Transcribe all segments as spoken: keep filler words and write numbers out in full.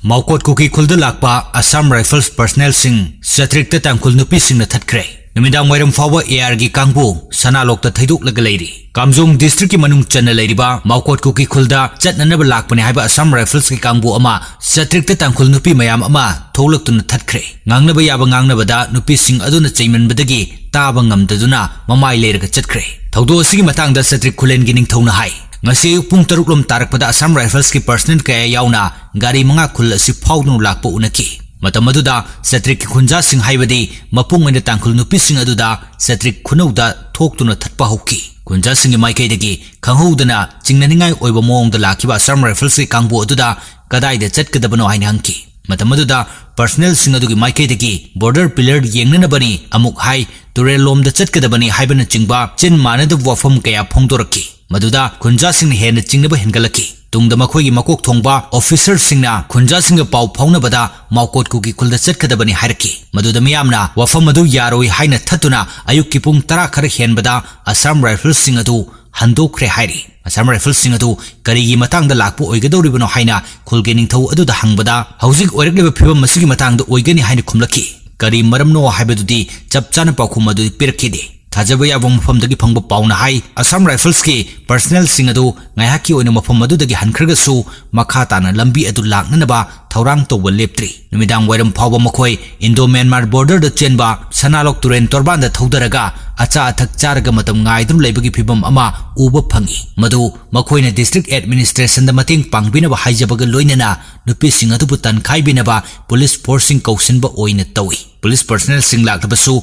ꯃꯥꯎꯀꯣꯠ ꯀꯨꯀꯤ ꯈꯨꯜꯗ ꯂꯥꯛꯄ Assam Rifles personnelꯁꯤꯡ ꯆꯥꯇ꯭ꯔꯤꯛꯇ ꯇꯥꯡꯈꯨꯜ ꯅꯨꯄꯤꯁꯤꯡꯅ ꯊꯠꯈ꯭ꯔꯦ꯫ ꯅꯨꯃꯤꯗꯥꯡ ꯋꯥꯏꯔꯝ ꯐꯥꯎꯕ ARꯒꯤ ꯀꯥꯡꯕꯨ ꯁꯅꯥꯂꯣꯛꯇ ꯊꯩꯗꯣꯛꯂꯒ ꯂꯩꯔꯤ꯫ ꯀꯥꯝꯖꯣꯡ districtꯀꯤ ꯃꯅꯨꯡ ꯆꯟꯅ ꯂꯩꯔꯤꯕ ꯃꯥꯎꯀꯣꯠ ꯀꯨꯀꯤ ꯈꯨꯜꯗ ꯆꯠꯅꯅꯕ ꯂꯥꯛꯄꯅꯦ ꯍꯥꯏꯕ Assam Riflesꯀꯤ ꯀꯥꯡꯕꯨ ꯑꯃ ꯆꯥꯇ꯭ꯔꯤꯛꯇ ꯇꯥꯡꯈꯨꯜ ꯅꯨꯄꯤ ꯃꯌꯥꯝ ꯑꯃ ꯊꯣꯛꯂꯛꯇꯨꯅ ꯊꯠꯈ꯭ꯔꯦ꯫ ꯉꯥꯡꯅꯕ ꯌꯥꯕ ꯉꯥꯡꯅꯕꯗ ꯅꯨꯄꯤꯁꯤꯡ ꯑꯗꯨꯅ ꯆꯩꯃꯟꯕꯗꯒꯤ ꯇꯥꯕ ꯉꯝꯗꯗꯨꯅ ꯃꯃꯥꯏ ꯂꯩꯔꯒ ꯆꯠꯈ꯭ꯔꯦ꯫ ꯊꯧꯗꯣꯛ ꯑꯁꯤꯒꯤ ꯃꯇꯥꯡꯗ ꯆꯥꯇ꯭ꯔꯤꯛ ꯈꯨꯂꯦꯟꯒꯤ ꯅꯤꯡꯊꯧꯅ ꯍꯥꯏ, ꯉꯁꯤ ꯑꯌꯨꯛ ꯄꯨꯡ ꯇꯔꯨꯛ ꯂꯣꯝ ꯇꯥꯔꯛꯄꯗ Assam Riflesꯀꯤ personnel ꯀꯌꯥ ꯌꯥꯎꯅ ꯒꯥꯔꯤ ꯃꯉꯥ ꯈꯨꯜ ꯑꯁꯤ ꯐꯥꯎꯗꯨꯅ ꯂꯥꯛꯄ ꯎꯅꯈꯤ꯫ ꯃꯇꯝ ꯑꯗꯨꯗ ꯆꯥꯇ꯭ꯔꯤꯛꯀꯤ ꯈꯨꯟꯖꯥꯁꯤꯡ, ꯍꯥꯏꯕꯗꯤ ꯃꯄꯨꯡ ꯑꯣꯏꯅ ꯇꯥꯡꯈꯨꯜ ꯅꯨꯄꯤꯁꯤꯡ ꯑꯗꯨꯗ ꯆꯥꯇ꯭ꯔꯤꯛ ꯈꯨꯅꯧꯗ ꯊꯣꯛꯇꯨꯅ ꯊꯠꯄ ꯍꯧꯈꯤ꯫ ꯈꯨꯟꯖꯥꯁꯤꯡꯒꯤ ꯃꯥꯏꯀꯩꯗꯒꯤ ꯈꯪꯍꯧꯗꯅ ꯆꯤꯡꯅꯅꯤꯡꯉꯥꯏ ꯑꯣꯏꯕ ꯃꯑꯣꯡꯗ ꯂꯥꯛꯈꯤꯕ Assam Riflesꯀꯤ ꯀꯥꯡꯕꯨ ꯑꯗꯨꯗ ꯀꯗꯥꯏꯗ ꯆꯠꯀꯗꯕꯅꯣ ꯍꯥꯏꯅ ꯍꯪꯈꯤ꯫ ꯃꯇꯝ ꯑꯗꯨꯗ personnelꯁꯤꯡ ꯑꯗꯨꯒꯤ ꯃꯥꯏꯀꯩꯗꯒꯤ border pillar ꯌꯦꯡꯅꯅꯕꯅꯤ, ꯑꯃꯨꯛ ꯍꯥꯏ, ꯇꯨꯔꯦꯜ ꯂꯣꯝꯗ ꯆꯠꯀꯗꯕꯅꯤ ꯍꯥꯏꯕꯅꯆꯤꯡꯕ ꯆꯤꯟ ꯃꯥꯟꯅꯗꯕ ꯋꯥꯐꯝ ꯀꯌꯥ ꯐꯣꯡꯗꯣꯔꯛꯈꯤ꯫ ꯃꯗꯨꯗ ꯈꯨꯟꯖꯥꯁꯤꯡꯅ ꯍꯦꯟꯅ ꯆꯤꯡꯅꯕ ꯍꯦꯟꯒꯠꯂꯛꯈꯤ꯫ ꯇꯨꯡꯗ ꯃꯈꯣꯏꯒꯤ ꯃꯀꯣꯛ ꯊꯣꯡꯕ officerꯁꯤꯡꯅ ꯈꯨꯟꯖꯥꯁꯤꯡꯒ ꯄꯥꯎ ꯐꯥꯎꯅꯕꯗ ꯃꯥꯎꯀꯣꯠ ꯀꯨꯀꯤ ꯈꯨꯜꯗ ꯆꯠꯀꯗꯕꯅꯤ ꯍꯥꯏꯔꯛꯈꯤ꯫ ꯃꯗꯨꯗ ꯃꯤꯌꯥꯝꯅ ꯋꯥꯐꯝ ꯑꯗꯨ ꯌꯥꯔꯣꯏ ꯍꯥꯏꯅ ꯊꯠꯇꯨꯅ ꯑꯌꯨꯛꯀꯤ ꯄꯨꯡ ꯇꯔꯥ ꯈꯔ ꯍꯦꯟꯕꯗ Assam Riflesꯁꯤꯡ ꯑꯗꯨ ꯍꯟꯗꯣꯛꯈ꯭ꯔꯦ ꯍꯥꯏꯔꯤ꯫ Assam Riflesꯁꯤꯡ ꯑꯗꯨ ꯀꯔꯤꯒꯤ ꯃꯇꯥꯡꯗ ꯂꯥꯛꯄ ꯑꯣꯏꯒꯗꯧꯔꯤꯕꯅꯣ ꯍꯥꯏꯅ ꯈꯨꯜꯒꯤ ꯅꯤꯡꯊꯧ ꯑꯗꯨꯗ ꯍꯪꯕꯗ, ꯍꯧꯖꯤꯛ ꯑꯣꯏꯔꯛꯂꯤꯕ ꯐꯤꯕꯝ ꯑꯁꯤꯒꯤ ꯃꯇꯥꯡꯗ ꯑꯣꯏꯒꯅꯤ ꯍꯥꯏꯅ ꯈꯨꯝꯂꯛꯈꯤ꯫ ꯀꯔꯤ ꯃꯔꯝꯅꯣ ꯍꯥꯏꯕꯗꯨꯗꯤ ꯆꯞ ꯆꯥꯅ ꯄꯥꯎꯈꯨꯝ ꯑꯗꯨꯗꯤ ꯄꯤꯔꯛꯈꯤꯗꯦ꯫ ꯊꯥꯖꯕ ꯌꯥꯕ ꯃꯐꯝꯗꯒꯤ ꯐꯪꯕ ꯄꯥꯎꯅ ꯍꯥꯏ, Assam Riflesꯀꯤ personnelꯁꯤꯡ ꯑꯗꯨ ꯉꯥꯏꯍꯥꯛꯀꯤ ꯑꯣꯏꯅ ꯃꯐꯝ ꯑꯗꯨꯗꯒꯤ ꯍꯟꯈ꯭ꯔꯒꯁꯨ ꯃꯈꯥ ꯇꯥꯅ ꯂꯝꯕꯤ ꯑꯗꯨ ꯂꯥꯛꯅꯅꯕ ꯊꯧꯔꯥꯡ ꯇꯧꯕ ꯂꯦꯞꯇ꯭ꯔꯤ꯫ ꯅꯨꯃꯤꯗꯥꯡ ꯋꯥꯏꯔꯝ ꯐꯥꯎꯕ ꯃꯈꯣꯏ Indo-Myanmar borderꯗ ꯆꯦꯟꯕ ꯁꯅꯥꯂꯣꯛ ꯇꯨꯔꯦꯟ ꯇꯣꯔꯕꯥꯟꯗ ꯊꯧꯗꯔꯒ ꯑꯆꯥ ꯑꯊꯛ ꯆꯥꯔꯒ ꯃꯇꯝ ꯉꯥꯏꯗꯨꯅ ꯂꯩꯕꯒꯤ ꯐꯤꯕꯝ ꯑꯃ ꯎꯕ ꯐꯪꯏ꯫ ꯃꯗꯨ ꯃꯈꯣꯏꯅ district administrationꯗ ꯃꯇꯦꯡ ꯄꯥꯡꯕꯤꯅꯕ ꯍꯥꯏꯖꯕꯒ ꯂꯣꯏꯅꯅ ꯅꯨꯄꯤꯁꯤꯡ ꯑꯗꯨꯕꯨ ꯇꯟꯈꯥꯏꯕꯤꯅꯕ police forceꯁꯤꯡ ꯀꯧꯁꯤꯟꯕ ꯑꯣꯏꯅ ꯇꯧꯏ꯫ Police personnelꯁꯤꯡ ꯂꯥꯛꯂꯕꯁꯨ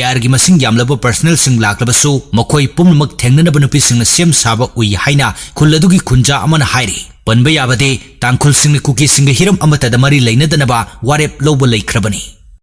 ARꯒꯤ ꯃꯁꯤꯡ ꯌꯥꯝꯂꯕ personnelꯁꯤꯡ ꯂꯥꯛꯂꯕꯁꯨ ꯃꯈꯣꯏ ꯄꯨꯝꯅꯃꯛ ꯊꯦꯡꯅꯅꯕ ꯅꯨꯄꯤꯁꯤꯡꯅ ꯁꯦꯝ ꯁꯥꯕ ꯎꯏ ꯍꯥꯏꯅ ꯈꯨꯜ ꯑꯗꯨꯒꯤ ꯈꯨꯟꯖꯥ ꯑꯃꯅ ꯍꯥꯏꯔꯤ꯫ ꯄꯟꯕ ꯌꯥꯕꯗꯤ ꯇꯥꯡꯈꯨꯜꯁꯤꯡꯅ ꯀꯨꯀꯤꯁꯤꯡꯒ ꯍꯤꯔꯝ ꯑꯃꯠꯇꯗ ꯃꯔꯤ ꯂꯩꯅꯗꯅꯕ ꯋꯥꯔꯦꯞ ꯂꯧꯕ ꯂꯩꯈ꯭ꯔꯕꯅꯤ꯫